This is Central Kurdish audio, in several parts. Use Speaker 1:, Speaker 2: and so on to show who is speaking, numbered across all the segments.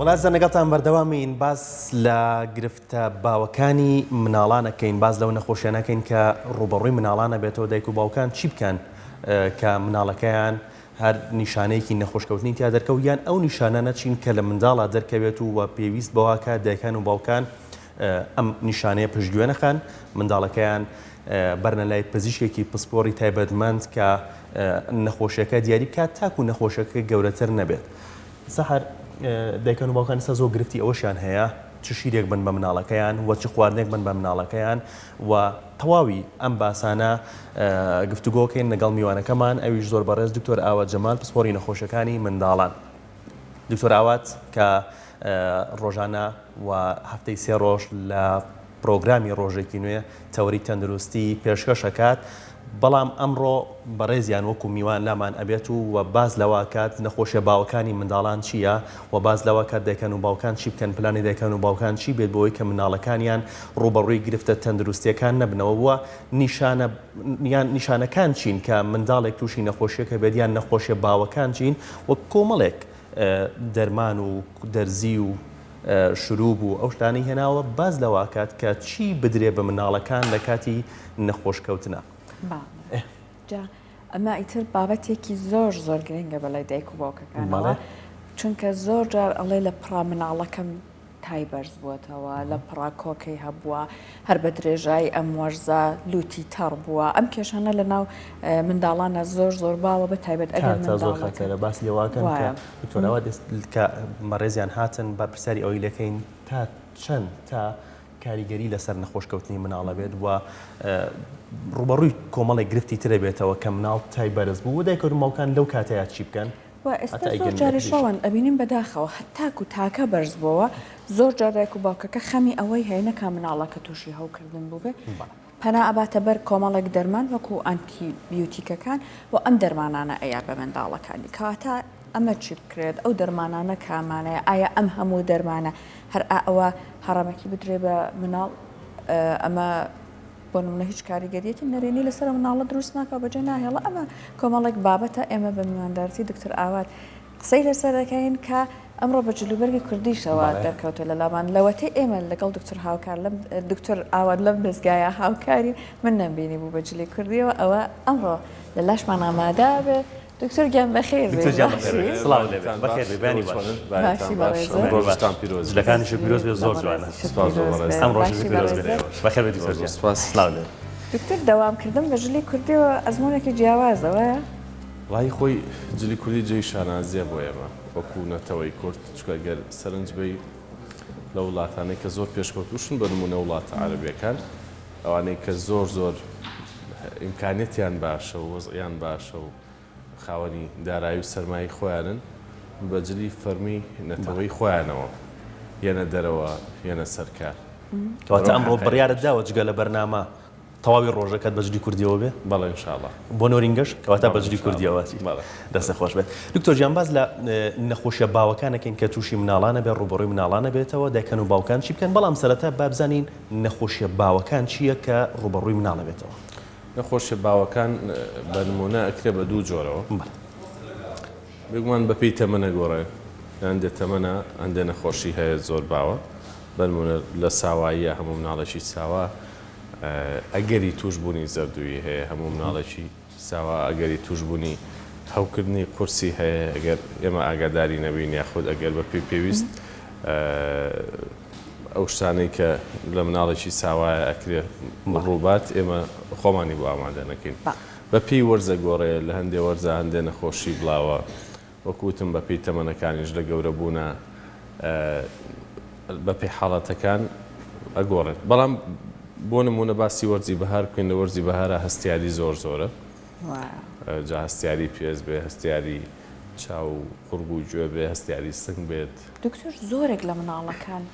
Speaker 1: وەڵا لەگەڵتان بەردەوامین باس لە گرفتە باوەکانی مناڵان ئەکەین باس لەو نەخۆشیانە ئەکەین کە ڕووبەڕووی مناڵان ئەبێتەوە دایک و باوکان چی بکەن کە مناڵەکەیان هەر نیشانەیەکی نەخۆشکەوتنی تیا دەرکەوت یان ئەو نیشانانە چین کە لە منداڵا دەرکەوێت و وە پێویست بەوە کات دایکان و باوکان ئەم نیشانەیە پشتگوێ نەخەن منداڵەکەیان بەرنە لای پزیشکێکی پسپۆڕی تایبەتمەند کە نەخۆشیەکە دیاری بکات تاکو نەخۆشیەکە گەورەتر نەبێت. سەحەر، دایکان و باوکان ئێستا زۆر گرفتی ئەوەشیان هەیە چ شیرێک بن بە مناڵەکەیان و چ خواردنێک بن بە مناڵەکەیان و تەواوی ئەم باسانە گفتوگۆکەین لەگەڵ میوانەکەمان ئەویش زۆر بەڕێز دکتۆر ئاوات جەمال پسپۆڕی نەخۆشیەکانی منداڵان. دکتۆر ئاوات کە ڕۆژانە و هەفتەی سێ ڕۆژ لە پرۆگرامی ڕۆژێکی نوێ تەوەری تەندروستی پێشکەش ئەکات، بەڵام ئەمڕۆ بەڕێزیان وەکو میوان لامان ئەبێت و و باس لەوە ئەکات نەخۆشیە باوەکانی منداڵان چییە و باس لەوە ئەکات دایکان و باوکان چی بکەن پلانی دایکان و باوکان چی بێت بۆی کە منداڵەکانیان ڕووبەڕووی گرفتە تەندروستیەکان نەبنەوە و نیشانە یان نیشانەکان چین کە منداڵێک تووشی نەخۆشیەکە بێت یان نەخۆشیە باوەکان چین و کۆمەڵێک دەرمان و دەرزی و شروب و ئەو شتانەی هێناوە باس لەوە ئەکات کە چی بدرێ بە مناڵەکان لە کاتی نەخۆش کەوتنا.
Speaker 2: بەڵێ جا ئەمە ئیتر بابەتێکی زۆر زۆر گرنگە بەلای دایک و باوکەکانەوە چونکە زۆر جار ئەڵێ لە پڕا مناڵەکەم تای بەرز بووەتەوە لە پڕا کۆکەی هەبووە هەر بە درێژایی ئەم وەرزە لوتی تەڕ بووە ئەم کێشانە لە ناو منداڵانە زۆر زۆر باوە بە تایبەت ئەگەر
Speaker 1: تا زۆر خەتەرە باس لێواکەن کە دکتۆر ئەوە کە بەڕێزیان هاتن با پرسیاری ئەوەی لەکەین تا چەند تا کاریگەری لەسەر نەخۆشکەوتنی مناڵە بێت و ڕوبەڕووی کۆمەڵێک گرفتی ترە بێتەوە کە مناڵ تای بەرز بوو و دایکە باوکان لەو کاتەیە چی بکەن
Speaker 2: و ئێستا زۆر جاریش ڕەوەند ئەبینین بەداخەوە هەتاکو تاکە بەرز بۆوە زۆر جار دایک و باوکەکە خەمی ئەوەی هەیە نەکا مناڵەکە توشی هەوکردن بووبێ پەنا ئەباتە بەر کۆمەڵێک دەرمان وەکو ئانتی بیوتیکەکان و ئەم دەرمانانە ئەیا بە منداڵەکانی کەواتە ئەمە چی بکرێت ئەو دەرمانانە کامانەیە ئایا ئەم هەموو دەرمانە هەر ئەوە هەڕەمەکی بدرێ بە مناڵ ئەمە بۆ نمونە هیچ کاریگەریەکی نەرێنی لەسەر مناڵە دروست ناکا و بەجێ ناهێڵە ئەمە کۆمەڵێک بابەتە ئێمە بە میواندارتی دکتۆر ئاوات قسەی لەسەر دەکەین کە ئەمڕۆ بە جلوبەرگی کوردیشەوە دەرکەوتە لە لامان لەوەتەی ئێمە لەگەڵ دکتۆر هاوکار لەم دکتۆر ئاوات لەم دەستگایە هاوکاری من نەمبینی بوو بە جلی کوردیەوە ئەوە ئەمڕۆ لە لاشمان ئامادە بێ دکتۆر گیان بەخێر بێی.
Speaker 1: دکتۆر گیان بەخێر بێی. سڵاوت لێ بێت. بەخێر بێی. بەیانی باش.
Speaker 2: باشی بەڕێزت.
Speaker 1: ئەم
Speaker 3: ڕۆژتان پیرۆز بێت.
Speaker 1: جلەکانیشت پیرۆز بێت زۆر جوانە.
Speaker 3: سپاس بۆ بەڕێزتان.
Speaker 1: ئەم ڕۆژیشت پیرۆز بێت ئێوەش. بەخێر بێی دکتۆر گیان.
Speaker 3: سپاس.
Speaker 1: سڵاو لێ بێت.
Speaker 2: دکتۆر دەوام کردن بە جلی کوردیەوە ئەزموونێکی جیاوازە وایە؟
Speaker 3: وەڵایی خۆی جلی کوردی جێی شانازیە بۆ ئێمە وەکوو نەتەوەی کورد چونکە گەر سەرنج بەی لە وڵاتانەی کە زۆر پێشکەوتووشن بە نموونە وڵاتە عەرەبیەکان ئەوانەی کە زۆر زۆر ئیمکانیەتیان باشە و وەزعیان باشە و خاوەنی دارایی و سەرمایەی خۆیانن بە جلی فەرمی نەتەوەی خۆیانەوە یەنە دەرەوە یەنە سەر کار.
Speaker 1: کەواتە ئەمڕۆ بڕیارت داوە جگە لە بەرنامە تەواوی ڕۆژەکەت بە جلی کوردیەوە بێ؟
Speaker 3: بەڵێ ان شاء اللە.
Speaker 1: بۆ نۆرینگەش؟ کەواتە بە جلی کوردیەوە ئەچیت.
Speaker 3: بەڵێ.
Speaker 1: دەستت خۆش بێت. دکتۆر گیان باس لە نەخۆشیە باوەکان ئەکەین کە تووشی مناڵان ئەبێ ڕووبەڕووی مناڵان ئەبێتەوە دایکان و باوکان چی بکەن بەڵام سەرەتا با بزانین نەخۆشیە باوەکان چیە کە ڕووبەڕووی مناڵ ئەبێتەوە؟
Speaker 3: نەخۆشیە باوەکان بە نموونە ئەکرێ بە دوو جۆرەوە.
Speaker 1: بەڵێ.
Speaker 3: بێگومان بە پێی تەمەن ئەگۆڕێ. لە هەندێ تەمەنا هەندێ نەخۆشی هەیە زۆر باوە. بە نموونە لە ساواییە هەموو مناڵێکی ساوا ئەگەری تووشبوونی زەردوویی هەیە، هەموو مناڵێکی ساوا ئەگەری تووشبوونی هەوکردنی قورسی هەیە ئەگەر ئێمە ئاگاداری نەبین یاخود ئەگەر بە پێی پێویست ئەو شتانەی کە لە مناڵێکی ساوایە ئەکرێ ڕووبات ئێمە خۆمانی بۆ ئامادە نەکەین. بە پێی وەرزە گۆڕێ لە هەندێ وەرزا هەندێ نەخۆشی بڵاوە وەک وتم بە پێی تەمەنەکانیش لە گەورە بوونا بە پێی حاڵەتەکان ئەگۆڕێت بەڵام بۆ نموونە باسی وەرزی بەهار بکەین لە وەرزی بەهارا هەستیاری زۆر زۆرە جا هەستیاری پێست بێ هەستیاری چاو و قوڕگ و گوێ بێ هەستیاری سنگ بێت.
Speaker 2: دکتۆر زۆرێک لە مناڵەکان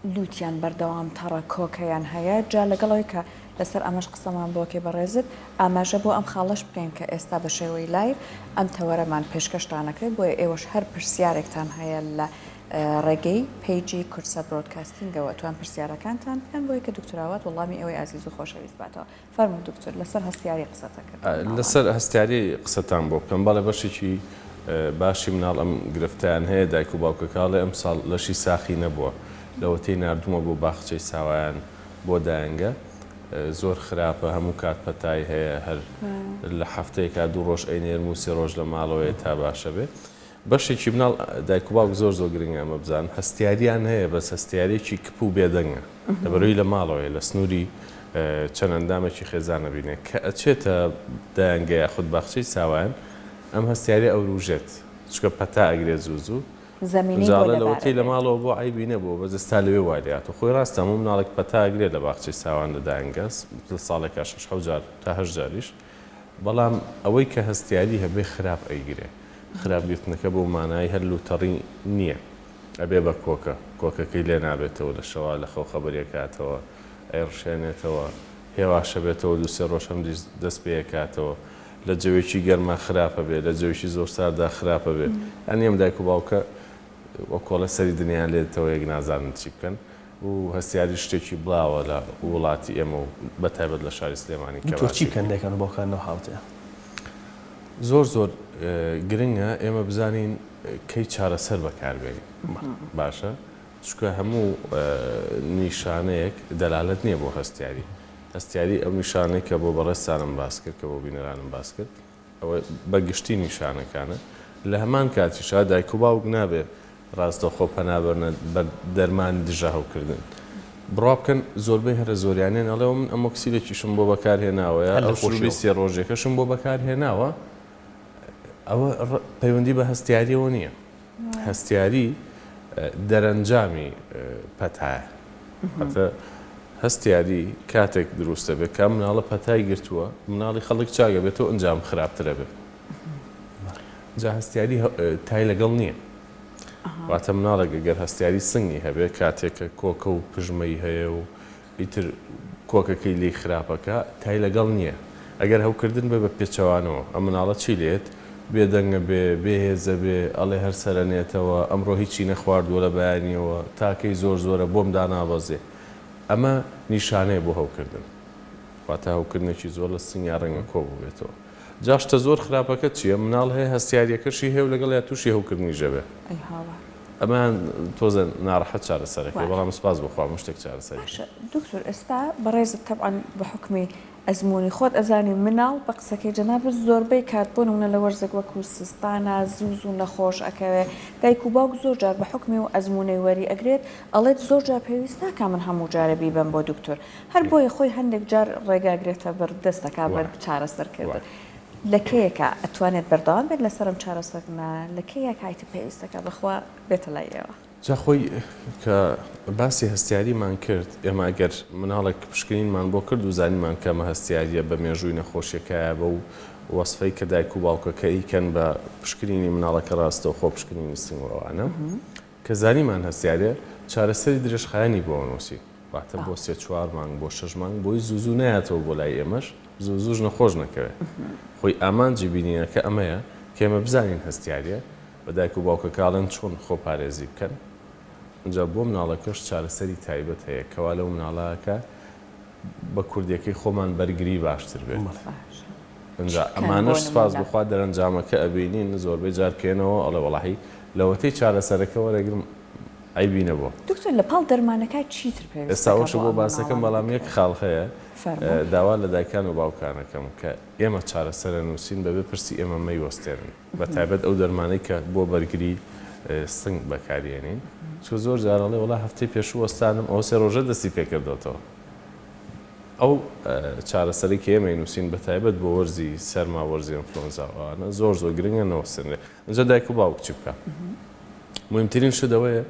Speaker 2: لوتیان بەردەوام تەڕە کۆکەیان هەیە جا لەگەڵ ئەوەی کە لەسەر ئەمەش قسەمان بۆ کەی بەڕێزت ئاماژە بۆ ئەم خاڵەش بکەین کە ئێستا بە شێوەی live ئەم تەوەرەمان پێشکەشتان ئەکرێت بۆیە ئێوەش هەر پرسیارێکتان هەیە لە ڕێگەی page ی کوردسات برۆدکاستینگەوە ئەتوان پرسیارەکانتان بکەن بۆیە کە دکتۆر ئاوات وەڵامی ئێوەی ئازیز و خۆشەویست باتەوە فەرموو دکتۆر لەسەر هەستیاری قسەتە کرد.
Speaker 3: لەسەر هەستیاری قسەتان بۆ بکەم بەڵێ بەشێکی. باشی مناڵ ئەم گرفتەیان هەیە دایک و باوکەکە ئەڵێ ئەمساڵ لەشی ساخی نەبووە لەوەتەی ناردومە بۆ باخچەی ساوایان بۆ دایەنگە زۆر خراپە هەموو کات پەتای هەیە هەر لە هەفتەیەکا دوو ڕۆژ ئەینێرم و سێ ڕۆژ لە ماڵەوەیە تا باشە بێ بەشێکی مناڵ دایک و باوک زۆر زۆر گرنگە ئەمە بزانن هەستیاریان هەیە بەس هەستیارێکی کپ و بێدەنگە لەبەرەوەی لە ماڵەوەیە لە سنووری چەند ئەندامێکی خێزانە بینێ کە ئەچێتە دایەنگە یاخود باخچەی ساوایان ئەم هەستیاریە ئەوروژێت چونکە پەتا ئەگرێت زوو زوو
Speaker 2: زەمینەی
Speaker 3: ئینجا
Speaker 2: بۆ
Speaker 3: ئەڵێ
Speaker 2: لەبارە
Speaker 3: لەوەتەی لە
Speaker 2: بێت.
Speaker 3: ماڵەوە بووە عەیبی نەبووە بەس ئێستا لەوێ وای لێهاتووە خۆی ڕاستە هەموو مناڵێک پەتا ئەگرێت لە باخچەی ساوان لە دایەنگە لە ساڵێکا شەش حەوت جار تا هەشت جاریش بەڵام ئەوەی کە هەستیاری هەبێ خراپ ئەیگرێ خراپ گرتنەکە بەو مانای هەر لوتەڕی نییە ئەبێ بە کۆکە کۆکەکەی لێ نابێتەوە لە شەوا لە خەو خەبەری ئەکاتەوە ئەیڕشێنێتەوە هێواش ئەبێتەوە دوو سێ ڕۆژ هەمدیس دەست پێ ئەکاتەوە لە جەوێکی گەرما خراپ ئەبێ لە جەوێکی زۆر ساردا خراپ ئەبێ یانی ئەم دایک و باوکە وەک کۆڵێ سەری دنیایان لێ دێتەوە یەک نازانن چی بکەن و هەستیاری شتێکی بڵاوە لە وڵاتی ئێمە و بە تایبەت لە شاری سلێمانی کە
Speaker 1: دکتۆر چی
Speaker 3: باسی
Speaker 1: بکەن دایکان و باوکان لەو حاڵەتەیا؟
Speaker 3: زۆر زۆر گرنگە ئێمە بزانین کەی چارەسەر بەکار بێنین باشە چونکە هەموو نیشانەیەک دەلالەت نییە بۆ هەستیاری هەستیاری ئەو نیشانەی کە بۆ بەڕێزتانم باس کرد، کە بۆ بینەرانم باس کرد، ئەوە بە گشتی نیشانەکانە. لە هەمان کاتیشا دایک و باوک نابێ ڕاستەوخۆ پەنا بەرنە بەر دەرمانی دژە هەوکردن. بڕوا بکەن زۆربەی هەرە زۆریانیان ئەڵێ من ئەمۆکسیلێکیشم بۆ بەکار هێناوە یا
Speaker 1: هەر لە
Speaker 3: ئەو شروبی
Speaker 1: خۆشیەوە.
Speaker 3: سێ ڕۆژێکەشم بۆ بەکار هێناوە، ئەوە پەیوەندی بە هەستیاریەوە نییە. هەستیاری دەرەنجامی پەتایە. واتە هەستیاری کاتێک دروست دەبێت کە مناڵە پەتای گرتووە، مناڵی خەڵک چاک ئەبێتەوە ئەنجام خراپتر ئەبێت. جا هەستیاری تای لەگەڵ نییە. واتە مناڵێک ئەگەر هەستیاری سنگی هەبێت کاتێک کە کۆکە و پژمەی هەیە و ئیتر کۆکەکەی لێی خراپەکە تای لەگەڵ نیە ئەگەر هەوکردن بێ بە پێچەوانەوە ئەم مناڵە چی لێت بێدەنگە بێ بێ هێزە بێ ئەڵێ هەر سەرەنێتەوە ئەمڕۆ هیچی نەخواردووە لە بەیانیەوە تاکەی زۆر زۆرە بۆم دانابەزێ ئەمە نیشانەیە بۆ هەوکردن واتە هەوکردنێکی زۆر لە سنگیا ڕەنگە کۆ بووبێتەوە جا شتە زۆر خراپەکە چیە مناڵ هەیە هەستیاریەکەشی هەیە و لەگەڵیا توشی هەوکردنیش ئەبێ.
Speaker 2: ئەی هاوار.
Speaker 3: ئەمەیان تۆزێ ناڕەحەت چارەسەرەکەی
Speaker 2: وایە.
Speaker 3: بەڵام سوپاس بۆ خوا هەموو شتێک چارەسەری
Speaker 2: باشە دکتۆر ئێستا بەڕێزت تەبعەن بە حوکمی ئەزموونی خۆت ئەزانی مناڵ بە قسەکەی جەنابت زۆربەی کات بۆ نمونە لە وەرزێک وەکو سستانا زوو زوو نەخۆش ئەکەوێ دایک و باوک زۆر جار بە حوکمی و ئەزموونەی وەری ئەگرێت ئەڵێت زۆر جار پێویست ناکا من هەموو جارێ بیبەم بۆ دکتۆر هەر بۆیە خۆی هەندێک جار ڕێگا گرێتە بەر دەست ئەکا بە
Speaker 3: وایە
Speaker 2: چارەسەر کردن
Speaker 3: وایە.
Speaker 2: لە کەیەکا ئەتوانێت بەردەوام بێت لەسەر ئەم چارەسەرکردنە لە کەیەکا ئیتر پێویستەکە بەخوا بێتە لای ئێوە؟
Speaker 3: جا خۆی کە باسی هەستیاریمان کرد، ئێمە ئەگەر مناڵێک پشکنینمان بۆ کرد و زانیمان کە ئەمە هەستیارییە بە مێژووی نەخۆشیەکەیە بەو وەسفەی کە دایک و باوکەکە ئەیکەن بە پشکنینی مناڵەکە ڕاستەوخۆ پشکنینی سنگ و ئەوانە کە زانیمان هەستیاریە چارەسەری درێژخایەنی بۆ ئەنووسین واتە بۆ سێ چوار مانگ بۆ شەش مانگ بۆی زوو زوو نایەتەوە بۆ لای ئێمەش زوو زووش نەخۆش نەکەوێت خۆی ئامانجی بینینەکە ئەمەیە کە ئێمە بزانین هەستیاریە بە دایک و باوکەکە ئەڵێن چۆن خۆپارێزی بکەن ئینجا بۆ مناڵەکەش چارەسەری تایبەت هەیە کەوا لەو مناڵەکە بە کوردیەکەی خۆمان بەرگری باشتر بێت ئینجا ئەمانەش سوپاس بۆ خوا دەرەنجامەکە ئەبینین زۆربەی جار کێنەوە ئەڵێ وەڵاهی لەوەتەی چارەسەرەکە وەرەگرم عەیبی نەبووە.
Speaker 2: دکتۆر لە پاڵ دەرمانەکە چیتر پێویست
Speaker 3: ئێستا
Speaker 2: دەکا
Speaker 3: ئەوەشە
Speaker 2: بۆ
Speaker 3: بۆ
Speaker 2: ئەم
Speaker 3: باسەکەم
Speaker 2: مناڵانە
Speaker 3: بەڵام یەک
Speaker 2: بکرێت؟
Speaker 3: خاڵ هەیە
Speaker 2: فەرموو.
Speaker 3: داوا لە دایکان و باوکانەکەم کە ئێمە چارەسەرە نووسین بەبێ پرسی ئێمە مەیوەستێنن بە تایبەت ئەو دەرمانەی کە بۆ بەرگری سنگ بەکاریێنین چونکە زۆر جار ئەڵێ وەڵا هەفتەی پێشوو وەستانم ئەوە سێ ڕۆژە دەستی پێکردۆتەوە ئەو چارەسەرەی کە ئێمە ئەینووسین بە تایبەت بۆ وەرزی سەرما وەرزی ئەنفلۆنزا و ئەوانە زۆر زۆر گرنگە نەوەستێنرێ ئینجا دایک و باوک چی بکا موهیمترین شت ئەوەیە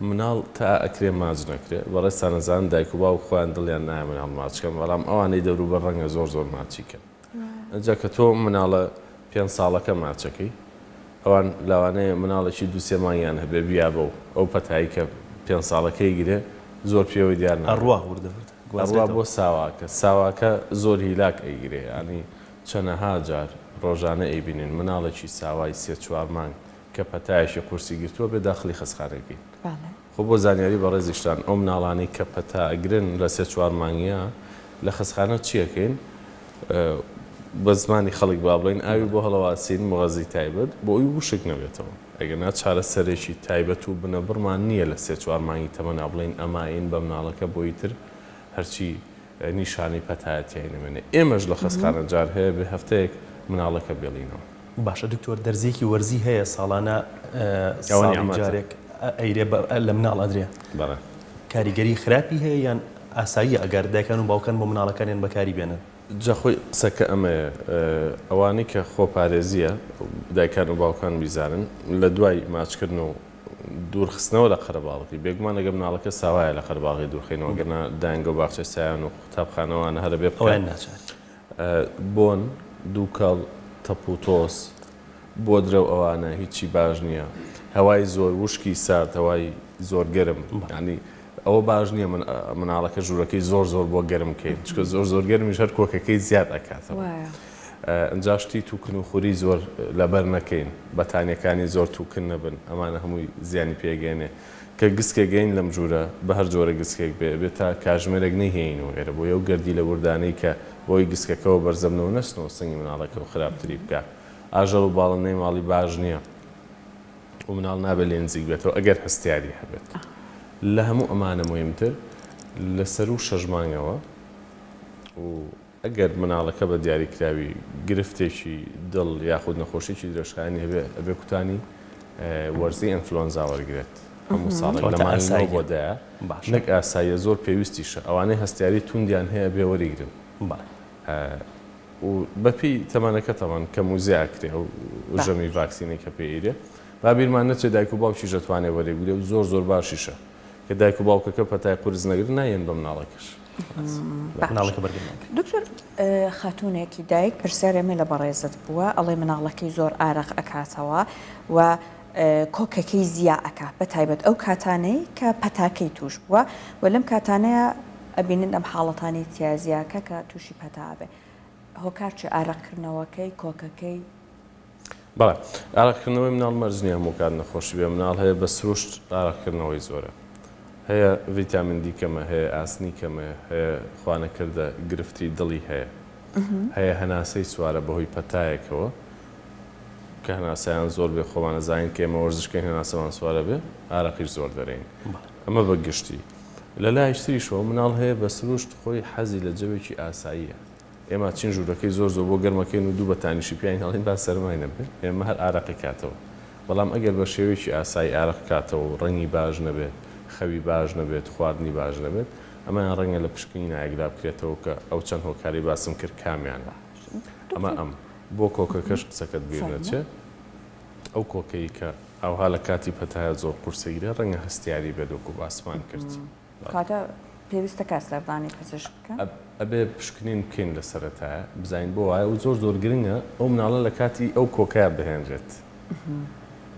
Speaker 3: مناڵ تا ئەکرێ ماچ نەکرێ بەڕێزتان ئەزانن دایک و باوک خۆیان دڵیان نایە مناڵ ماچ کەن بەڵام ئەوانەی دەوروبەر ڕەنگە زۆر زۆر ماچی کەن ئینجا کە تۆ مناڵە پێنج ساڵەکە ماچەکەی ئەوان لەوانەیە مناڵێکی دوو سێ مانگیان هەبێ بیابە و ئەو پەتایی کە پێنج ساڵەکەی گرێ زۆر پێوەی دیار نابێ.
Speaker 1: ئەڕوا وردە وردە
Speaker 3: ئەڕوا
Speaker 1: گوازرێتەوە.
Speaker 3: بۆ ساواکە ساواکە زۆر هیلاک ئەیگرێ یانی چەنەها جار ڕۆژانە ئەیبینین مناڵێکی ساوای سێ چوار مانگ کە پەتایەکی قورسی گرتووە بێ داخلی خەسخانەی بکەین. خۆ بۆ زانیاری بەڕێزیشتان ئەو مناڵانەی کە پەتا ئەگرن لە سێ چوار مانگیا لە خەسخانە چی ئەکەین؟ بە زمانی خەڵک با بڵێین ئاوی بۆ هەڵەواسین مغەزی تایبەت بۆ ئەوی وشک نەبێتەوە. ئەگەرنا چارەسەرێکی تایبەت و بنەبڕمان نییە لە سێ چوار مانگی تەمەنا بڵێین ئەماین بە مناڵەکە بۆی تر هەرچی نیشانەی پەتایە تیای نەمێنێ. ئێمەش لە خەستخانە جار هەیە بێ هەفتەیەک مناڵەکە بێڵینەوە.
Speaker 1: باشە دکتۆر دەرزیەکی وەرزی هەیە ساڵانە ساڵی جارێک ئەیرێ لە مناڵ ئەدرێ؟
Speaker 3: بەڵێ.
Speaker 1: کاریگەری خراپی هەیە یان ئاساییە ئەگەر دایکان و باوکان بۆ مناڵەکانیان بەکاری بێنن؟
Speaker 3: جا خۆی قسەکە ئەمەیە ئەوانەی کە خۆپارێزیە دایکان و باوکان بیزانن لە دوای ماچکردن و دوورخستنەوە لە قەرەباڵغی بێگومان ئەگەر مناڵەکە ساوایە لە قەرەباڵغی دوورخەینەوە گەرنا دایەنگە و باخچەی سایان و قوتابخانەوانە هەرە بێ
Speaker 1: بکەن ناچار
Speaker 3: بۆن دووکەڵ تەپ و تۆز بۆدرە و ئەوانە هیچی باش نییە هەوای زۆر وشکی سارد هەوای زۆر گەرم یانی ئەوە باش نییە من مناڵەکە ژوورەکەی زۆر زۆر بۆ گەرم کەین چکە زۆر زۆر گەرمیش هەر کۆکەکەی زیاد ئەکاتەوە ئەنجا شتی توکن و خوری زۆر لەبەر نەکەین بەتانیەکانی زۆر توکن نەبن ئەمانە هەمووی زیانی پێگەێنێ کە گسکێک گەین لەم ژوورە بە هەر جۆرە گسکێک بێ بێ تا کاژمێرێک نەیهێینەوە ئێرە بۆیە ئەو گەردیلە وردانەی کە بۆی گسکەکەوە بەرزەبنەوە نەچنەوە سنگی مناڵەکە و خراپتری بکا ئاژەڵ و باڵندەی ماڵی باش نییە و مناڵ نابێت لێ نزیک بێتەوە ئەگەر هەستیاری هەبێت. لە هەموو ئەمانە موهیمتر لە سەروو شەش مانگەوە و ئەگەر مناڵەکە بە دیاریکراوی گرفتێکی دڵ یاخود نەخۆشیی درێژخایەنی هەبێ ئەبێ کوتانی وەرزی ئەنفلۆنزا وەرگرێت هەموو ساڵێک لە مانگی نۆ بۆ دەیە نەک ئاساییە زۆر پێویستیشە ئەوانەی هەستیاری توندیان هەیە ئەبێ وەریگرن. و بەپێی تەمەنەکە تەبعەن کەم و زیا ئەکرێ ئەو ژەمی ڤاکسینەی کە پێ ئەیرێ. با بیرمان نەچێ دایک و باوکیش ئەتوانێ وەری بگرێ و زۆر زۆر باشیشە کە دایک و باوکەکە پەتای قورس نەگرن نایەن بە مناڵەکەش.
Speaker 1: مناڵەکە بەرگە ناگرێ.
Speaker 2: دکتۆر خاتوونێکی دایک پرسیارێ مێ لە بەڕێزت بووە ئەڵێ مناڵەکەی زۆر ئارەق ئەکاتەوە و کۆکەکەی زیا ئەکا بە تایبەت ئەو کاتانەی کە پەتاکەی توش بووە و لەم کاتانەیا ئەبینن ئەم حاڵەتانەی تیا زیاکە کە توشی پەتا ئەبێ هۆکار چیە ئارەق کردنەوەکەی کۆکەکەی؟
Speaker 3: بەڵێ ئارەق کردنەوەی مناڵ مەرج نیە هەموو کات نەخۆشی بێ مناڵ هەیە بە سروشت ئارەق کردنەوەی زۆرە هەیە ڤیتامین دی کەمە هەیە ئاسنی کەمە هەیە خوانەکردە گرفتی دڵی هەیە هەیە هەناسەی سوارە بەهۆی پەتایەکەوە کە هەناسەیان زۆر بێ خۆمان ئەزانین کە ئێمە وەرزش کەین هەناسەمان سوارە بێ ئارەقیش زۆر دەرێین ئەمە بە گشتی لە لایش تریشەوە مناڵ هەیە بە سروشت خۆی حەزی لە جەوێکی ئاساییە ئێمە چین ژوورەکەی زۆر زۆر بۆ گەرمەکەین و دوو بەتانیشی پیاین هەڵین با سەرمای نەبێ ئێمە هەر ئارەقی کاتەوە بەڵام ئەگەر بە شێوەیەکی ئاسایی ئارەق کاتەوە و ڕەنگی باش نەبێت خەوی باش نەبێت خواردنی باش نەبێت ئەمەیان ڕەنگە لە پشکنینا یەکلا بکرێتەوە کە ئەو چەند هۆکارەی باسم کرد کامیانە ئەمە ئەم بۆ کۆکەکەش قسەکەت بیر نەچێ ئەو کۆکەی کە ئاوها لە کاتی پەتایە زۆر قورسەگرێ ڕەنگە هەستیاری بێت وەکو باسمان کرد.
Speaker 2: کەواتە پێویستە کات سەردانی پزیشک بکەن؟
Speaker 3: ئەبێ پشکنین بکەین لە سەرەتایە بزانین بۆ وایە و زۆر زۆر گرنگە ئەو مناڵە لە کاتی ئەو کۆکەیە بهێنرێت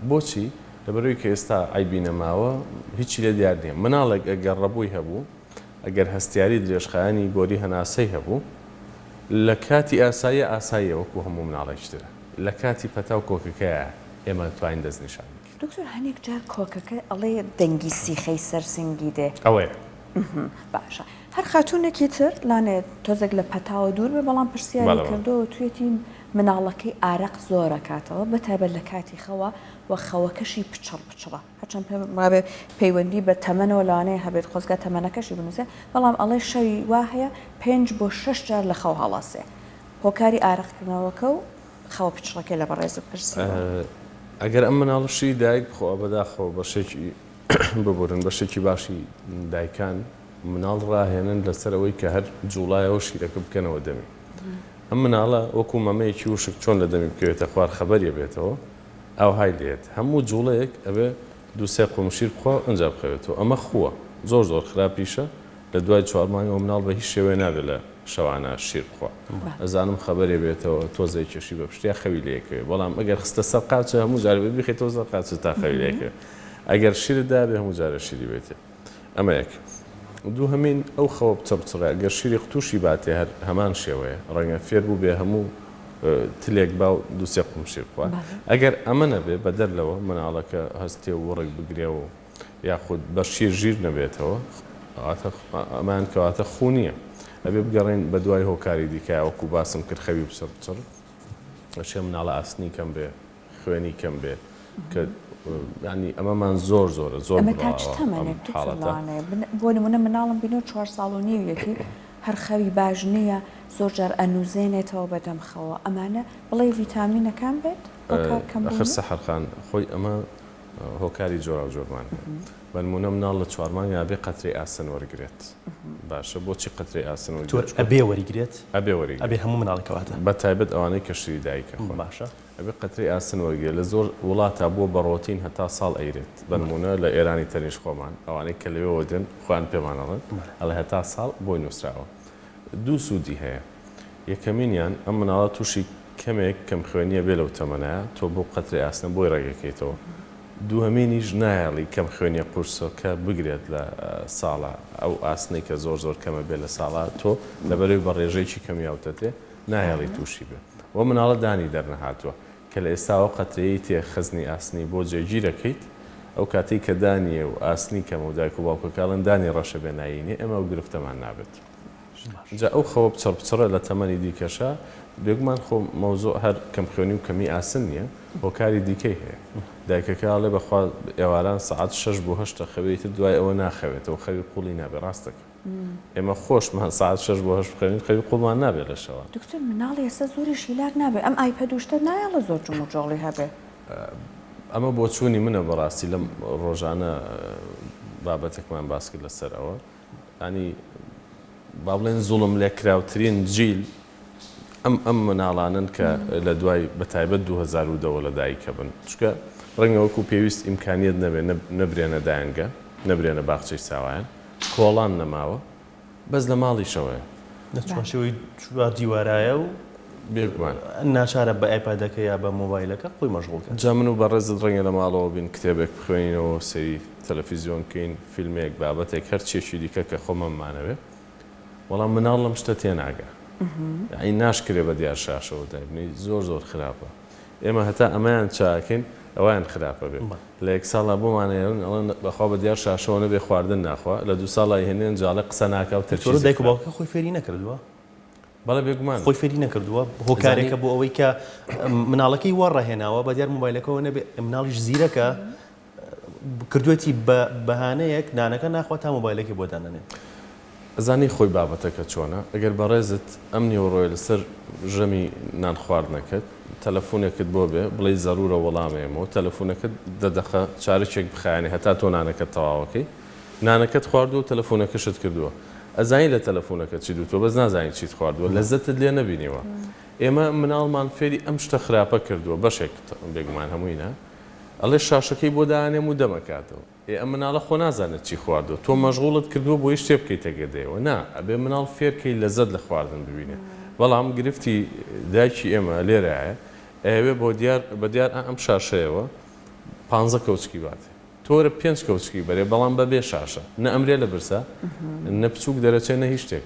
Speaker 3: بۆچی؟ لەبەرئەوەی کە ئێستا عەیبی نەماوە هیچی لێ دیار نییە مناڵێک ئەگەر ڕەبووی هەبوو ئەگەر هەستیاری درێژخایەنی بۆری هەناسەی هەبوو لە کاتی ئاساییە ئاساییە وەکو هەموو مناڵێکی ترە لە کاتی پەتا و کۆکەکەیە ئێمە توانین دەستنیشان بکەین.
Speaker 2: دکتۆر هەنێک جار کۆکەکە ئەڵێ دەنگی سیخەی سەر سنگی دێ.
Speaker 3: ئەوەیە.
Speaker 2: باشە هەر خاتوونێکی تر لانێ تۆزێک لە پەتاوە دوور بێ بەڵام پرسیاری کردووە وتویەتی مناڵەکەی ئارەق زۆر ئەکاتەوە بەتایبەت لە کاتی خەوە و خەوەکەشی پچڕ پچڕە. هەرچەند پێم وابێ پەیوەندی بە تەمەنەوە لەوانەیە هەبێت خۆزگا تەمەنەکەشی بنووسێ بەڵام ئەڵێ شەوی وا هەیە پێنج بۆ شەش جار لە خەو هەڵەسێ هۆکاری ئارەقکردنەوەکە و خەوە پچڕەکەی لە بەڕێزت پرسیوە.
Speaker 3: ئەگەر ئەم مناڵە شیری دایک بخوا بەداخەوە بەشێکی ببورن بەشێکی باشی دایکان مناڵ ڕاهێنن لەسەر ئەوەی کە هەر جوڵایەوە شیرەکە بکەنەوە دەمی ئەم مناڵە وەکو مەمەیەکی وشک چۆن لە دەمی بکەوێتە خوار خەبەری بێتەوە ئاوهای لێت هەموو جوڵەیەک ئەبێ دوو سێ قوم شیر بخوا ئەنجا بخەوێتەوە ئەمە خووە زۆر زۆر خراپیشە لە دوای چوار مانگەوە مناڵ بە هیچ شێوەیە نابێ لە شەوانە شیر بخوا ئەزانم خەبەرێ بێتەوە تۆزێ کێشی بە پشتیا خەوی لێ کەوێ بەڵام ئەگەر خستە سەر قاچە هەموو جارێ بێ بیخەیتەوە سەر قاچە تا خەوی لێ کەوێ ئەگەر شیرت دابێ هەموو جارێ شیری بێتێ ئەمە یەک. دووهەمین، ئەو خەوە بچڕ بچڕە، گەر شیری قوتووشی باتێ هەر هەمان شێوەیە، ڕەنگە فێر بووبێ هەموو تلێک با و دوو سێ قوم شیر بخوا. ئەگەر ئەمە نەبێ، بەدەر لەوە مناڵەکە هەستێ و وڕک بگرێ و یاخود بە شیر ژیر نەبێتەوە، ئەواتە ئەمەیان کەواتە خوو نییە. ئەبێ بگەڕێین بە دوای هۆکاری دیکە وەکو باسم کرد خەوی بچڕ بچڕ ئەشێ مناڵە ئاسنی کەم بێ خوێنی کەم بێ کە یانی ئەمەمان زۆر زۆرە زۆر
Speaker 2: ئەمە تا چ
Speaker 3: بڵاوە ئەم
Speaker 2: تەمەنێک دکتۆر
Speaker 3: حاڵەتە.
Speaker 2: لەوانەیە بۆ نمونە مناڵم بینیوە چوار ساڵ و نیویەتی هەر خەوی باش نییە زۆر جار ئەنوزێنێتەوە بەدەم خەوە ئەمانە بڵێی ڤیتامینەکان بێت هۆکار
Speaker 3: ئەخر
Speaker 2: کەمبوونی؟
Speaker 3: سەحەر خان خۆی ئەمە هۆکاری جۆراوجۆرمان هەیە بەنمونە مناڵ لە چوارمانگا ئەبێ قەترەی ئاسن وەرگرێت باشە بۆچی قەترەی ئاسن
Speaker 1: دکتۆر
Speaker 3: وەرگرێت چونکە
Speaker 1: ئەبێ وەریگرێت؟
Speaker 3: ئەبێ
Speaker 1: ئەبێ
Speaker 3: وەریگرێت
Speaker 1: هەموو مناڵێک کەواتە؟
Speaker 3: بەتایبەت ئەوانەی کە شیری دایک ئەخۆن
Speaker 1: باشە.
Speaker 3: ئەبێ قەترەی ئاسن وەرگرێت لە زۆر وڵاتا بووە بە ڕۆتین هەتا ساڵ ئەیرێت بەنمونە لە ئێرانی تەنیشت خۆمان ئەوانەی کە لەوێوە دێن خۆیان پێمان ئەڵێن ئەڵێ هەتا ساڵ بۆی نوسراوە دوو سوودی هەیە یەکەمینیان ئەم مناڵە تووشی کەمێک کەمخوێنیە بێ لەو تەمەنایە تۆ بەو قەترەی ئاسنە بۆی ڕێگەکەیتەوە دووهەمینیش نایەڵی کەمخوێنیە قورسەکە بگرێت لە ساڵا ئەو ئاسنەی کە زۆر زۆر کەمە بێ لە ساڵا تۆ لەبەرەوەی بە ڕێژەیەکی کەم یاوتەتێ نایەڵی تووشی بێ وە مناڵە دانی دەرنەهاتووە کە لە ئێستاوە قەترەیەی تێ خەزنی ئاسنی بۆ جێگیرەکەیت ئەو کاتەی کە دانیە و ئاسنی کەمە و دایک و باوکەکە ئەڵێن دانی ڕەشە بێ نایینێ ئێمە ئەو گرفتەمان نابێت. جا ئەو خەوە پچڕ پچڕە لە تەمەنی دیکەشا بێگومان خۆ مەوزوع هەر کەمخوێنی و کەمی ئاسن نیە هۆکاری دیکەی هەیە دایکەکە ئەڵێ بەخوا ئێواران سەعات شەش بۆ هەشت ئەخەوێ ئیتر دوای ئەوە ناخەوێتەوە خەوی قوڵی نابێ ڕاستەکە ئێمە خۆشمان سەعات شەش بۆ هەشت بخەوین خەوی قوڵمان نابێ لە شەوان.
Speaker 2: دکتۆر مناڵی ئێستا زۆریش هیلاک نابێ ئەم ئایپەد و شتە نایەڵێ زۆر جموجۆڵی هەبێ.
Speaker 3: ئەمە بۆچوونی منە بەڕاستی لەم ڕۆژانە بابەتێکمان باس کرد لەسەر ئەوە یانی با بڵێن زوڵم لێکراوترین جیل ئەم ئەم مناڵانن کە لە دوای بە تایبەت 2010 وە لە دایکە بن چونکە ڕەنگە وەکو پێویست ئیمکانیەت نەبێ نەبرێنە دایەنگە نەبرێنە باخچەی ساوایان کۆڵان نەماوە بەس لە ماڵیشەوەیە.
Speaker 1: لە چوارچێوەی چوار دیوارایە و
Speaker 3: بێگومان.
Speaker 1: ناچارە بە ئایپادەکە یا بە مۆبایلەکە خۆی مەشغوڵ کات.
Speaker 3: جا من و بەڕێزت ڕەنگە لە ماڵەوە بین کتێبێک بخوێنینەوە سەیری تەلەفیزیۆن بکەین فیلمێک بابەتێک هەر چیەکی دیکە کە خۆمانمانەوێ بەڵام مناڵ لەم شتە تێناگا یەعنی ناشکرێ بە دیار شاشەوە دایبنێی زۆر زۆر خراپە ئێمە هەتا ئەمەیان چاکەین ئەویان خراپە بێ لە یەک ساڵا بۆمان ئەیەڵن ئەڵێن بەخوا بە دیار شاشەوە نەبێ خواردن ناخوا لە دوو ساڵا ئەیهێنێن جاڵێ قسە ناکا و
Speaker 1: دکتۆر
Speaker 3: تەرکیزی
Speaker 1: دایک و
Speaker 3: خراپە.
Speaker 1: باوکەکە خۆی فێری نەکردووە؟
Speaker 3: بەڵێ بێگومان.
Speaker 1: خۆی فێری نەکردووە
Speaker 3: ئەزانی.
Speaker 1: هۆکارێکە بۆ ئەوەی کە مناڵەکەی وا ڕاهێناوە بە دیار مۆبایلەکەوە نەبێ مناڵیش زیرەکە کردوێتی بە بەهانەیەک نانەکە ناخوا تا مۆبایلەکەی بۆ دانەنێ.
Speaker 3: ئەزانی خۆی بابەتەکە چۆنە ئەگەر بەڕێزت ئەم نیوەڕۆیە لەسەر ژەمی نان خواردنەکەت تەلەفونێکت بۆ بێ بڵێی زەرورە وەڵام ئەیەمەوە تەلەفونەکەت دە دەقە چارەکێک بخایەنێ هەتا تۆ نانەکەت تەواوەکەی نانەکەت خواردووە و تەلەفونەکەشت کردووە ئەزانی لە تەلەفونەکەت چیت وتووە بەس نازانی چیت خواردووە لەزەتت لێ نەبینیوە ئێمە مناڵمان فێری ئەم شتە خراپە کردووە بەشێک بێگومان هەمووی نا ئەڵێ شاشەکەی بۆ دانێم و دەمەکاتەوە. ئێ ئەم مناڵە خۆ نازانێت چی خواردوە تۆ مەشغوڵت کردوە بۆی شتێ بکەیتە گەدەیەوە نا ئەبێ مناڵ فێر کەی لەزەت لە خواردن ببینێ بەڵام گرفتی دایکی ئێمە لێرایە ئەیەوێ بۆ دیار بە دیار ئەم شاشەیەوە پانزە کەوچکی باتێ تۆ وەرە پێنج کەوچکی بەرێ بەڵام بە بێ شاشە نە ئەمرێ لە برسا نە بچوک دەرەچێ نە هیچ شتێک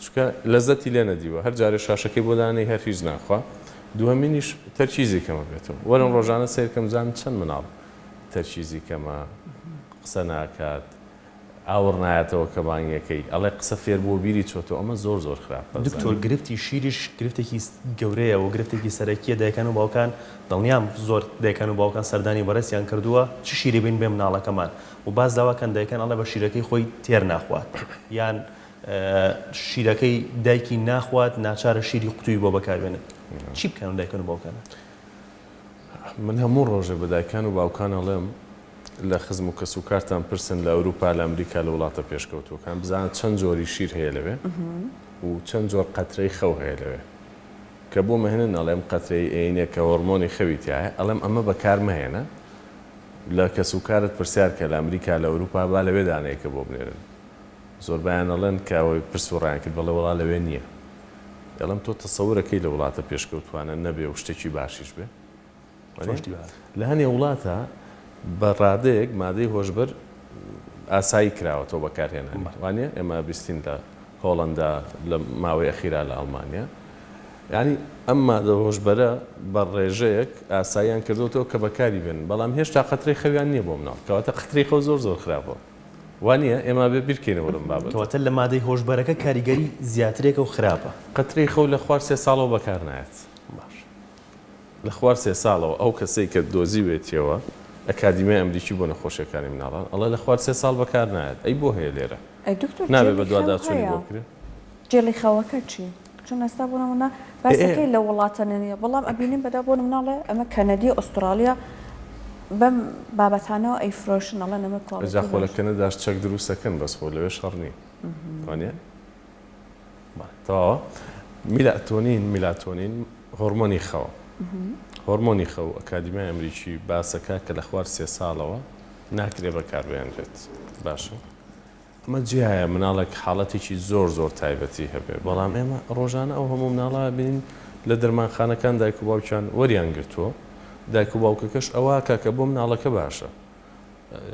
Speaker 3: چونکە لەزەتی لێ نەدیوە هەر جارێ شاشەکەی بۆ دانێی هەر هیچ ناخوا دووهەمینیش تەرکیزی کەمە بێتەوە وەرن ڕۆژانە سەیرکەم بزانن چەند مناڵ تەرکیزی کەمە، قسە ناکات، ئاوڕ نایەتەوە کە بانگەکەی، ئەڵێ قسە فێر بووە بیری چۆتەوە، ئەمە زۆر زۆر خراپە.
Speaker 1: دکتۆر گرفتی شیریش گرفتێکی گەورەیە و گرفتێکی سەرەکیە دایکان و باوکان دڵنیام زۆر دایکان و باوکان سەردانی بەڕێزیان کردووە چ شیری بین بێ مناڵەکەمان و باس لەوە کەن دایکان ئەڵێ بە شیرەکەی خۆی تێر ناخوات یان شیرەکەی دایکی ناخوات ناچارە شیری قوتوی بۆ بەکاربێنێت چی بکەن دایکان و باوکانە؟
Speaker 3: من هەموو ڕۆژێ بە دایکان و باوکان ئەڵێم لە خزم و کەسوکارتان پرسن لە ئەوروپا لە ئەمریکا لە وڵاتە پێشکەوتووەکان بزانە چەند جۆری شیر هەیە لەوێ و چەند جۆر قەترەی خەو هەیە لەوێ کە بۆ مەهێنن ئەڵێم قەترەی ئەینێ کە هۆرمۆنی خەوی تیایە ئەڵێم ئەمە بەکار مەهێنە لە کەسوکارت پرسیار کە لە ئەمریکا لە ئەوروپا با لەوێ دانەیەکە بۆ بنێرن زۆربەیان ئەڵێن کە ئەوەی پرس و ڕایان کرد بەڵێ وەڵا لەوێ نییە دەڵێم تۆ تەسەورەکەی لە وڵاتە پێشکەوتوانە نەبێ و شتێکی باشیش بێ؟ لە هەنێ وڵاتە بە ڕادەیەک مادەی هۆشبەر ئاسایی کراوەتەوە بەکارهێنانی وانە ئێمە بیستین لە هۆڵندا لە ماوەی ئەخیرا لە ئەڵمانیا ینی ئەم مادە هۆشبەرە بە ڕێژەیەک ئاساییان کردوتەوە کە بەکاری بێن بەڵام هێشتا قەترەی خەویان نییە بۆ مناڵ کەواتە قەترەی خەو زۆر زۆر خراپە. وا نییە؟ ئێمە ئەبێ بیرکەینەوە لەم بابەتە.
Speaker 1: کەواتە لە مادەی هۆشبەرەکە کاریگەری زیاترێکە و خراپە.
Speaker 3: قەترەی خەو لە خوار سێ ساڵەوە بەکار نایەت.
Speaker 1: باش.
Speaker 3: لە خوار سێ ساڵەوە ئەو کەسەی کە دۆزیوێتیەوە، ئەکادیمیای ئەمریکی بۆ نەخۆشیەکانی مناڵان، ئەڵێ لە خوار سێ ساڵ بەکار نایەت. ئەی بۆ هەیە لێرە؟
Speaker 2: ئەی دکتۆر
Speaker 3: نابێ
Speaker 2: جێلی خەو
Speaker 3: بەدواداچوونی
Speaker 2: هەیە؟
Speaker 3: بۆ بکرێ؟
Speaker 2: جێلی خەوەکە چی؟ چون ئێستا بۆ نمونە باسەکەی لە وڵاتە نیە بەڵام ئەبینین بەدا بۆ نمونە ئەمە کەنەدی ئوسترالیە بەم بابەتانەوە ئەیفرۆشن ئەڵێن ئەمە
Speaker 3: جا
Speaker 2: quality
Speaker 3: خۆ لە
Speaker 2: باشە.
Speaker 3: کەنەداش چەک دروست ئەکەن بەس خۆ لەوێ شەڕ نیە وانیە؟ تەواوە میلاتۆنین میلاتۆنین هۆرمۆنی خەوە هۆرمۆنی خەو ئەکادیمیای ئەمریکی باسەکە کە لە خوار سێ ساڵەوە ناکرێ بەکاربهێنرێت باشە ئەمە جیایە مناڵێک حاڵەتێکی زۆر زۆر تایبەتی هەبێ، بەڵام ئێمە ڕۆژانە ئەو هەموو مناڵە ئەبینین لە دەرمانخانەکان دایک و باوکیان وەریان گرتووە، دایک و باوکەکەش ئەوە ئەکا کە بۆ مناڵەکە باشە.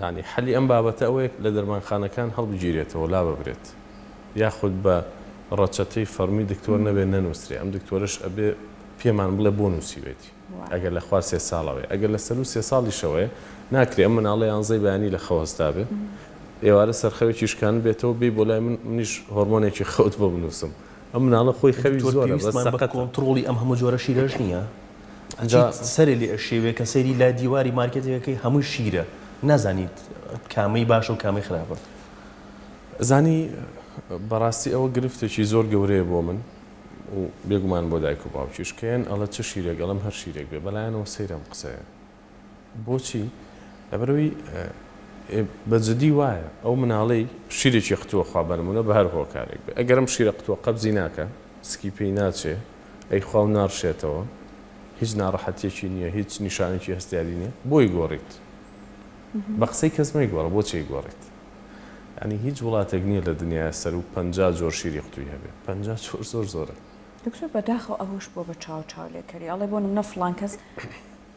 Speaker 3: یانی حەلی ئەم بابەتە ئەوەیە لە دەرمانخانەکان هەڵبگیرێتەوە لاببرێت یاخود بە ڕەچەتەی فەڕمی دکتۆر نەبێ نەنووسرێ، ئەم دکتۆرەش ئەبێ پێمان بڵێ بۆ نووسیوێتی. ئەگەر لە خوار سێ ساڵەوەیە ئەگەر لە سەروو سێ ساڵیشەوەیە ناکرێ ئەم مناڵە یانزەی بەیانی لە خەو هەستابێ ئێوارە سەرخەوێکی شکاندبێتەوە بێی بۆ لای من منیش هۆرمۆنێکی خەوت بۆ بنووسم ئەم مناڵە خۆی خەوی
Speaker 1: دکتۆر
Speaker 3: زۆرە بەس
Speaker 1: پێویستمان بە
Speaker 3: سەقەتە.
Speaker 1: کۆنتڕۆڵی ئەم هەموو جۆرە شیرەش نییە؟
Speaker 3: ئینجا
Speaker 1: ئەچیت سەرێ لێ ئەشێوێ کە سەیری لای دیواری مارکێتێکەکەی هەمووی شیرە نازانیت کامەی باشە و کامەی خراپە.
Speaker 3: زانی بەڕاستی ئەوە گرفتێکی زۆر گەورەیە بۆ من و بێگومان بۆ دایک و باوکیش کە یەن ئەڵێ چ شیرێک ئەڵێم هەر شیرێک بێ بەلایانەوە سەیرە ئەم قسەیە بۆچی لەبەرئەوەی بە جدی وایە ئەو مناڵەی شیرێکی قتووە خوا بەنمونە بە هەر هۆکارێک بێ ئەگەر ئەم شیرە قتووە قەبزی ناکا سکی پێی ناچێ ئەی خوا و ناڕشێتەوە هیچ ناڕەحەتیەکی نییە هیچ نیشانێکی هەستیاری نییە بۆی گۆڕیت بە قسەی کەس مەیگۆڕە بۆچی گۆڕیت یانی هیچ وڵاتێک نییە لە دنیایا سەروو 50 جۆر شیری قوتوی هەبێ 50 جۆر زۆر زۆرە.
Speaker 2: دکتۆر بەداخەوە ئەوەش بووە بە چاو چاو لێکەری ئەڵێ بۆ نمونە فڵان کەس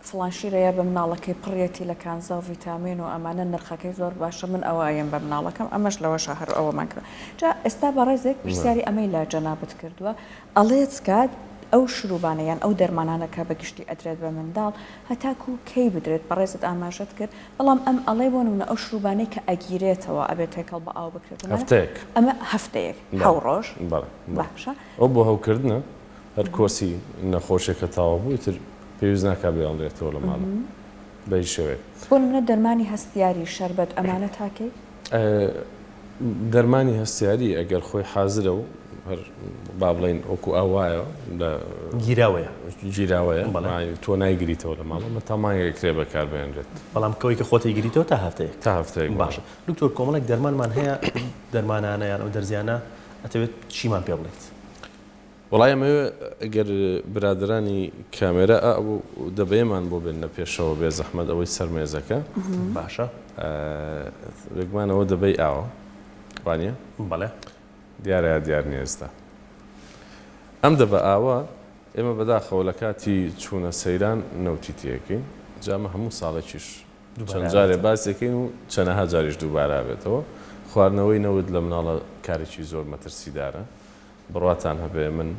Speaker 2: فڵان شیرەیە بە مناڵەکەی پڕیەتی لە کانزا و ڤیتامین و ئەمانە نرخەکەی زۆر باشە من ئەوە ئەیەم بە مناڵەکەم ئەمەش لەوەشا هەر ئەوەمان کرد جا ئێستا بەڕێزێک پرسیاری ئەمەی لە جەنابت کردووە ئەڵێت کە ئەو شروبانە یان ئەو دەرمانانە کە بە گشتی ئەدرێت بە منداڵ هەتاکوو کەی بدرێت بەڕێزت ئاماژەت کرد بەڵام ئەم ئەڵێ بۆ نمونە ئەو شروبانەی کە ئەگیرێتەوە ئەبێت تێکەڵ بە ئاو بکرێت و
Speaker 3: هەفتەیەک
Speaker 2: ئەمە هەفتەیەک
Speaker 3: بەڵێ
Speaker 2: حەو ڕۆژ
Speaker 3: بەڵێ بەڵێ
Speaker 2: باشە.
Speaker 3: ئەو بۆ هەوکردنە هەر کۆرسی نەخۆشیەکە تەواو بوو ئیتر پێویست ناکا بێڵرێتەوە لە ماڵەوە بە هیچ شێوەیەک.
Speaker 2: بۆ نمونە دەرمانی هەستیاری، شەربەت ئەمانە تا کەی؟
Speaker 3: دەرمانی هەستیاری ئەگەر خۆی حازرە و هەر با بڵێین وەکو ئاو وایە لە
Speaker 1: گیراوەیە
Speaker 3: گیراوەیە تۆ نایگریتەوە لە ماڵەوە تا مانگێک کرێ بەکاربهێنرێت.
Speaker 1: بەڵام کەوەی کە خۆت ئەیگریتەوە تا هەفتەیەک.
Speaker 3: تا هەفتەیەک
Speaker 1: باشە دکتۆر کۆمەڵێک دەرمانمان هەیە دەرمانانە یان ئەو دەرزیانە ئەتەوێت چیمان پێ بڵێیت؟
Speaker 3: وەڵای ئەمەوێ گەر برادەرانی کامێرا ئە و دەبەیەمان بۆ بێننە پێشەوە بێ زەحمەت ئەوەی سەر مێزەکە.
Speaker 1: باشە.
Speaker 3: بێگومان ئەوە دەبەی ئاوە وانیە؟
Speaker 1: بەڵێ.
Speaker 3: دیارە یا دیار نیە ئێستا ئەم دەبە ئاوە ئێمە بەداخەوە لە کاتی چوونە سەیران نەوتی تێکەین جا ئەمە هەموو ساڵێکیش چەند جارێ باسێکەین و چەنەها جاریش دووبارە ئەبێتەوە خواردنەوەی نەوت لە مناڵە کارێکی زۆر مەترسیدارە بڕواتان هەبێ من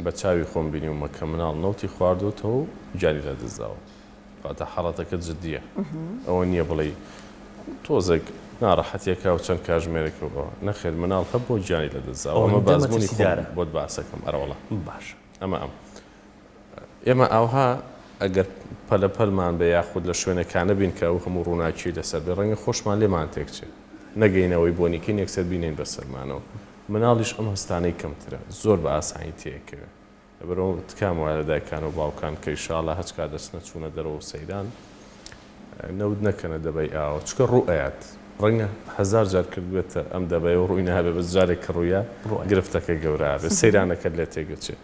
Speaker 3: بە چاوی خۆم بینیومە کە مناڵ نەوتی خواردۆتەوە و گیانی لە دەست داوە واتە حاڵەتەکە جدیە ئەوە نییە بڵێی تۆزێک ناڕەحەتیەکە و چەند کاژمێرێکە و ئەوە نەخێر مناڵ هەبووە گیانی لە دەست داوە ئەمە
Speaker 1: ئەوەندە
Speaker 3: بە ئەزموونی خۆم
Speaker 1: مەترسیدارە.
Speaker 3: بۆت باسەکەم ئەرەوەڵا
Speaker 1: باشە.
Speaker 3: ئەمە ئەم ئێمە ئاوها ئەگەر پەلە پەلمان بێ یاخود لە شوێنێکا نەبین کە ئەو هەموو ڕووناکیەی لەسەر بێ ڕەنگە خۆشمان لێمان تێکچێ نەگەینەوەی بۆنیکەین یەکسەر بینێین بەسەرمانەوە مناڵیش ئەم هەستانەی کەمترە زۆر بە ئاسانی تێکەوێ لەبەرئەوە تکام وایە لە دایکان و باوکان کە ئیشاڵا هەچ کات دەچنە چوونە دەرەوە و سەیران نەوت نەکەنە دەبەی ئاوە چونکە ڕوو ئەیات ڕەنگە هەزار جار کردبێتە ئەم دەبەیە و ڕووی نابێ بەس جارێک کە ڕوویا گرفتەکە گەورە ئەبێ سەیرانەکەت لێ تێگەچێ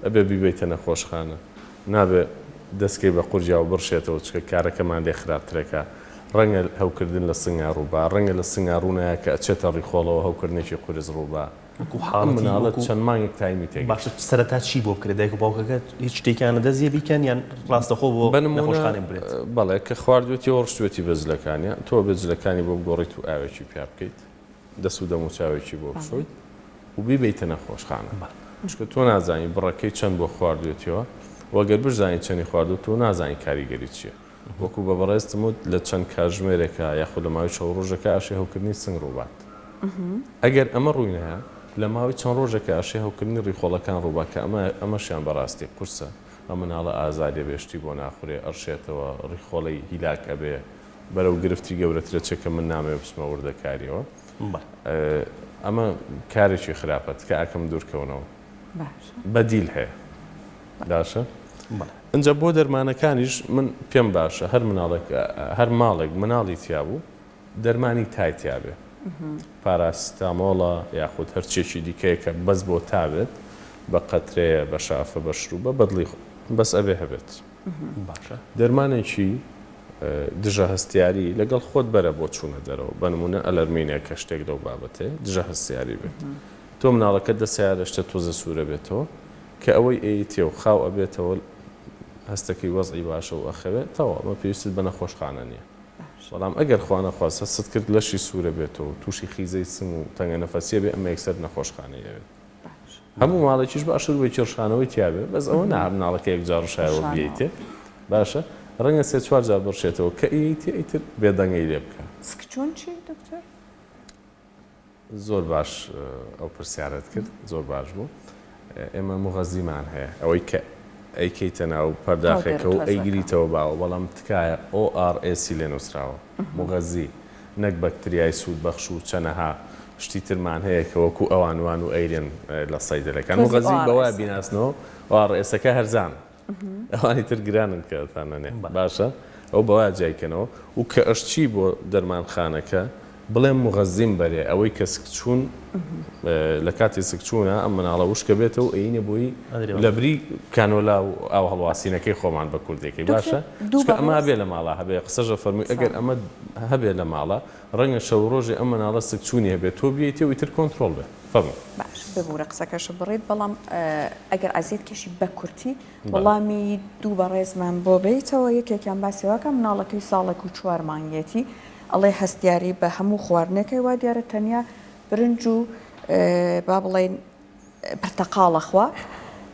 Speaker 3: ئەبێ بیبەیتە نەخۆشخانە نابێ دەستکەی بە قورگیا و بڕشێتەوە چونکە کارەکەمان لێ خراپترەکا ڕەنگە هەوکردن لە سنگا ڕووبا ڕەنگە لە سنگا ڕوونایا کە ئەچێتە ڕیخۆڵەوە هەوکردنێکی قورس ڕووبا
Speaker 1: وەکو
Speaker 3: ئەم
Speaker 1: حاڵەتی
Speaker 3: مناڵە
Speaker 1: وەکو
Speaker 3: چەند مانگێک تایمی تێگەشت.
Speaker 1: باشە سەرەتا چی بۆ بکرێت دایک و باوکەکە هیچ شتێکیان لەدەست یە بیکەن یان ڕاستەخۆ بۆ
Speaker 3: بە نموونە
Speaker 1: نەخۆشخانەی برێت؟
Speaker 3: بەڵێ کە خواردوێتیەوە ڕشتوێتی بە جلەکانیا تۆ ئەبێ جلەکانی بۆ بگۆڕیت و ئاوێکی پیا بکەیت دەست و دەموچاوێکی بۆ بشۆیت و بیبەیتە نەخۆشخانە چونکە تۆ نازانی بڕەکەی چەند بۆ خواردوێتیەوە و گەر بشزانی چەنی خواردووە تۆ نازانی کاریگەری چیە. وەکو بە بەڕێزتم وت لە چەند کاتژمێرێکا یاخود لە ماوەی چەند ڕۆژێکا ئەشێ هەوکردنی سنگ ڕووبات. ئەگەر ئەمە ڕووی نەیا لە ماوەی چەند ڕۆژێکا ئەشێ هەوکردنی ڕیخۆڵەکان ڕووبا کە ئەمە ئەمەشیان بەڕاستی قورسە. ئەم مناڵە ئازاری ئەبێ شتی بۆ ناخورێ ئەڕشێتەوە ڕیخۆڵەی هیلاک ئەبێ بەرەو گرفتی گەورەتر ئەچێ کە من نامەوێ بچمە وردەکاریەوە ئەمە کارێکی خراپە تکا ئەکەم دوورکەونەوە بەدیل هەیە باشە ئینجا بۆ دەرمانەکانیش من پێم باشە هەر مناڵێک هەر ماڵێک مناڵی تیابوو دەرمانی تای تیابێ پاراستامۆڵە یاخود هەرچیەکی دیکەیە کە بەس بۆ تا بێت بە قەترەیە بە شافە بە شروبە بەدڵی خۆ بەس ئەبێ هەبێت.
Speaker 1: باشە.
Speaker 3: دەرمانێکی دژە هەستیاری لەگەڵ خۆت بەرە بۆ چوونە دەرەوە بە نموونە ئەلەرمینێک کە شتێک لەو بابەتەیە دژە هەستیاری بێت تۆ مناڵەکەت دە سەیارە شتە تۆزە سوورە بێتەوە کە ئەوەی ئەیتێ و خاو ئەبێتەوە هەستەکەی وەزعی باشە و ئەخەوێ تەواو ئەمە پێویستت بە نەخۆشخانە نییە. بەڵام ئەگەر خوانەخواستە هەستت کرد لەشی سوورە بێتەوە و تووشی خیزەی سنگ و تەنگە نەفەسیە بێ ئەمە یەکسەر نەخۆشخانەی ئەوێت. هەموو ماڵێکیش با شروبێکی ڕشانەوەی تیابێ بەس ئەوە نا مناڵەکە یەکجار ڕشایەوە بیەیتێ باشە ڕەنگە سێ چوار جار بڕشێتەوە کە ئیەیتێ ئیتر بێدەنگەی لێ بکە.
Speaker 2: سکچوون چی دکتۆر؟
Speaker 3: زۆر باش ئەو پرسیارەت کرد زۆر باش بوو ئێمە موغەزیمان هەیە ئەوەی کە ئەیکەیتە ناو پەرداخێکە و ئەیگریتەوە باوە بەڵام تکایە ORS لێ نووسراوە موغەزی نەک بەکتریای سوود بەخش و چەنەها شتی ترمان هەیە کە وەکو ئەوان وان و ئەیرێن لە سەیدەلەکان موغەزی بەوە بیناسنەوە ORS-ەکە هەرزانە ئەوانی تر گرانن کە ئەتانەنێ باشە ئەو بەوا جیای کەنەوە و کە ئەشچی بۆ دەرمانخانەکە بڵێم موغەزیم بەرێ ئەوەی کە سکچوون لە کاتی سکچوونە ئەم مناڵە وشکە بێتەوە ئەینە بۆی لەبری کانۆلا و ئاو هەڵواسینەکەی خۆمان بە کوردێکی باشە چونکە ئەمە هەبێ لە ماڵا هەبێ قسەشە فەرمووی ئەگەر ئەمە هەبێ لە ماڵا ڕەنگە شەو ڕۆژێ ئەم مناڵە سکچوونی هەبێ تۆ بیەیتێ و ئیتر کۆنترۆڵ بێ. فەرموو.
Speaker 2: باش ببورە قسەکەشم بڕیت بەڵام ئەگەر عەزیەت کێشی بە کورتی وەڵامی دوو بەڕێزمان بۆ بێیتەوە یەکێکیان باسی واکە مناڵەکەی ساڵێک و چوار مانگیەتی ئەڵێ هەستیاری بە هەموو خواردنێکەی وا دیارە تەنیا برنج و با بڵێین پرتەقاڵ ئەخوا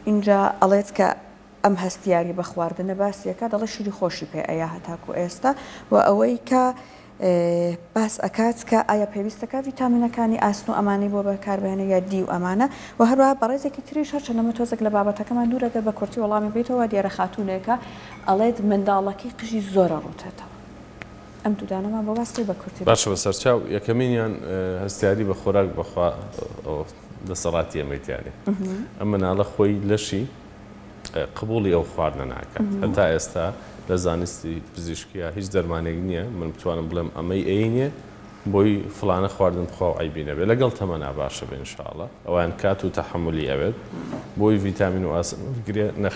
Speaker 2: ئینجا ئەڵێت کە ئەم هەستیاری بە خواردنە باسی ئەکات دەڵێ شیری خۆشی پێ ئەیا هەتاکو ئێستا و ئەوەی کە باس ئەکات کە ئایا پێویستەکە ڤیتامینەکانی ئاسن و ئەمانەی بۆ بەکاربهێنێ یا دی و ئەمانە و هەروەها بەڕێزێکی تریش هەرچەندە ئەمە تۆزێک لە بابەتەکەمان دوورە گەر بە کورتی وەڵامی بەیتەوە دیارە خاتوونێکە ئەڵێت منداڵەکەی قژی زۆر ئەڕووتێتەوە ئەم دوودانەمان بۆ باس کەی بە کورتی
Speaker 3: باشە بەسەرچاو یەکەمینیان هەستیاری بە خۆراک بەخوا دەسەڵاتی ئەمەی تیا نیە ئەم مناڵە خۆی لەشی قبوڵی ئەو خواردنە ناکات هەتا ئێستا لە زانستی پزیشکیا هیچ دەرمانێک نییە من بتوانم بڵێم ئەمەی ئەینێ بۆی فلانە خواردن بخوا و عەیبی نەبێت لەگەڵ تەمەنا باشە بێ انشاءاللە ئەوان کات و تەحەمولی ئەوێت بۆی ڤیتامین و ئاسن وەرگرێ نەخ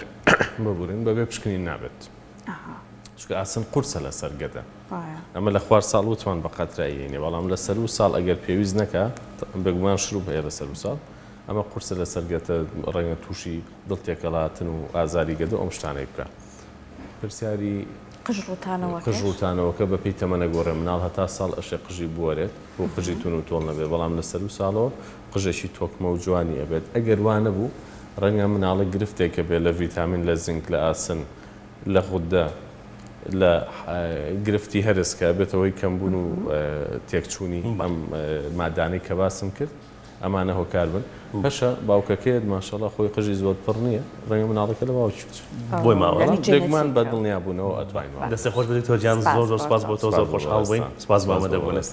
Speaker 3: ببورن بەبێ پشکنین نابێت چونکە ئاسن قورسە لەسەر گەدە ئەمە لە خوار ساڵ وتمان بە قەترە ئەیەینێ بەڵام لە سەروو ساڵ ئەگەر پێویست نەکا بێگومان شروب هەیە لە سەروو ساڵ ئەمە قورسە لەسەر گەتە ڕەنگە تووشی دڵ تێکەڵاتن و ئازاری گەدە و ئەم شتانەی بکا پرسیاری
Speaker 2: قژ ڕووتانەوەکەش؟
Speaker 3: قژ ڕووتانەوەکە بەپێی تەمەن ئەگۆڕێ مناڵ هەتا ساڵ ئەشێ قژی بوەرێت و قژی تون و تۆڵ نەبێت بەڵام لە سەروو ساڵەوە قژێکی تۆکمە و جوانی ئەبێت ئەگەر وا نەبوو ڕەنگە مناڵە گرفتێک هەبێت لە ڤیتامین لە زینک لە ئاسن لە غودە لە گرفتی هەرس کە ئەبێتە هۆی کەمبوون و تێکچوونی ئەم مادانەی کە باسم کرد ئەمانە هۆکار بن هەشە باوکەکەیت ماشەڵا خۆی قژی زۆر پڕ نییە ڕەنگە مناڵەکە لە باوکی بچێت
Speaker 1: بۆی ماوە
Speaker 3: بێگومان بە دڵنیابوونەوە ئەتوانین
Speaker 1: دەستێ خۆش بێت دکتۆر گیان زۆر زۆر سپاس بۆ تۆ زۆر خۆشحاڵ بووین سپاس بۆ ئامادەبوونت.